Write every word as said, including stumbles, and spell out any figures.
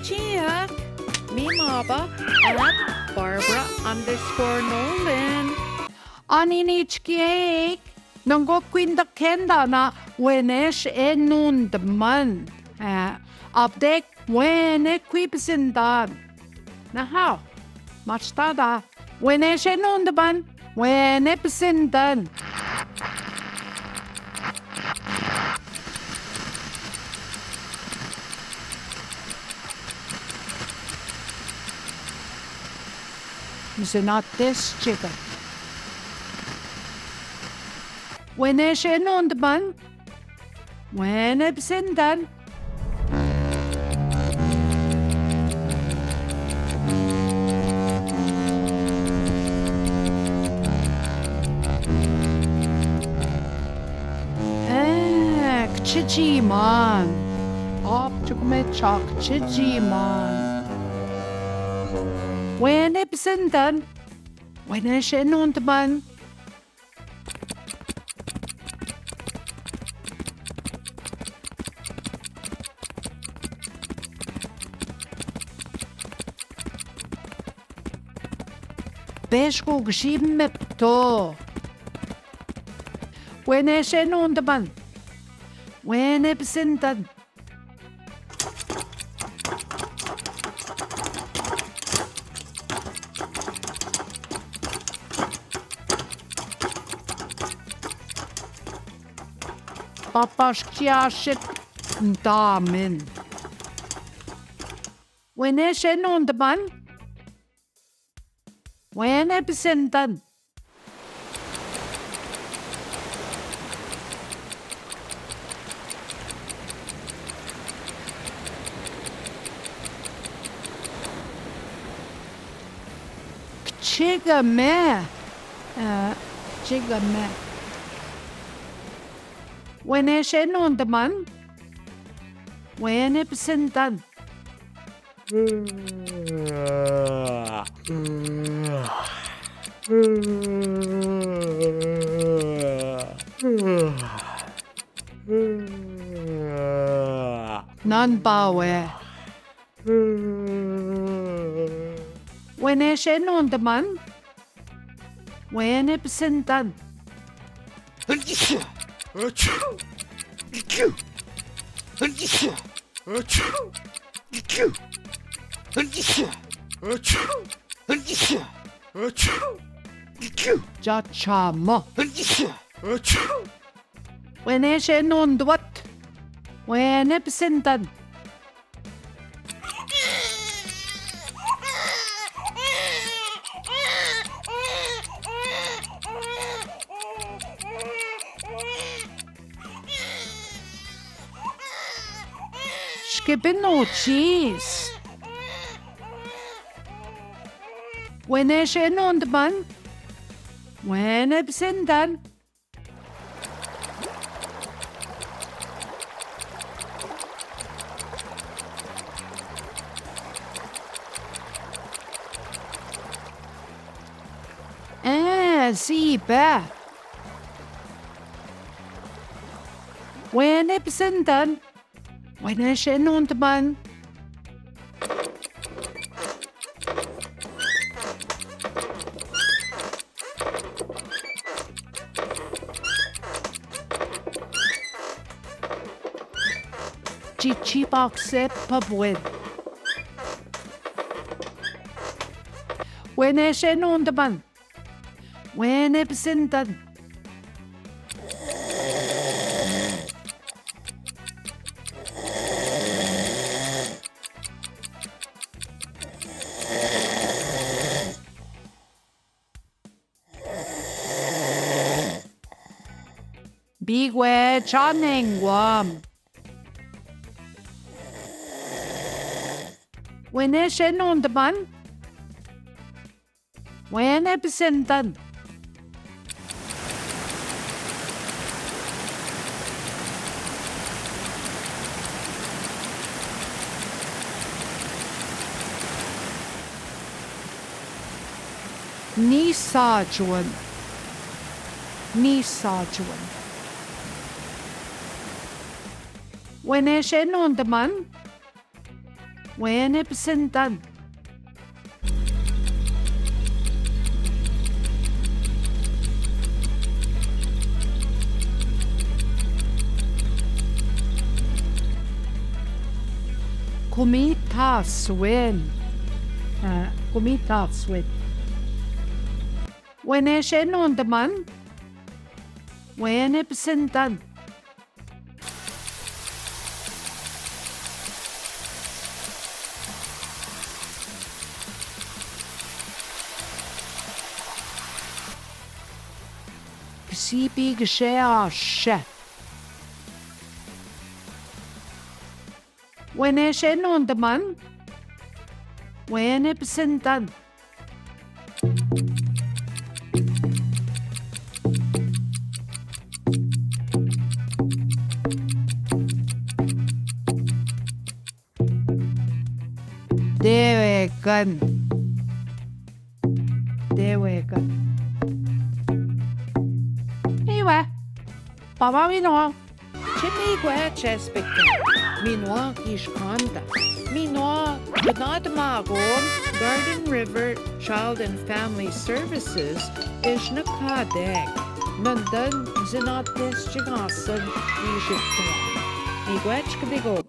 Check mi maba at Barbara underscore Nolan. Anini, chikiek, nongo kwintaka kenda na wene shee nundeman. Eh, abdek wene kwi psüindan. Nahao, machtada. Wene shee nundeman, wene psüindan. Müsünates chika. Wene shee nundeman, wene psüindan. Ee, kiciciman. Apçı kume, çok kiciciman. Wene psüindan. Wene shee nundeman. Beş kukşi me pto. Wene shee nundeman. Wene psüindan. Papaşkiaşik, damen. Wene shee nundeman. Wene psüindan. Kıçıgame. Ee, kıçıgame. Wene shee nundeman. Wene psüindan. Nan bawe. Wene shee nundeman. Wene psüindan. Cacamü. Wene shee nundeman. Wene psüindan. Şikebe nuchis. Wene shee nundeman. Wene psüindan. Ee, sibe. Wene psüindan. Wene shee nundeman. Chichi bakse pa buen. Wene shee nundeman. Wene psüindan. Bigwe, channengwam. Wene shee nundeman. Wene psüindan. Nisachuon. Nisachuon. Wene shee nundeman. Wene psüntàn. Kumitas wen. Aa, kumitas wen. Wene shenondeman. Wene psüntàn. Kisipi kese ashe. Wene shenondeman. Wene psüntàn. Dewekan. Dewekan. Iwe. Baba Minoa. Chi miigwetches pekin. Minoa kishkanta. Minoa, bnada magon, Garden River Child and Family Services, ish nakadeek. Nandon, zinatnes chikasen, ish iktoa. Miigwetch kedigo.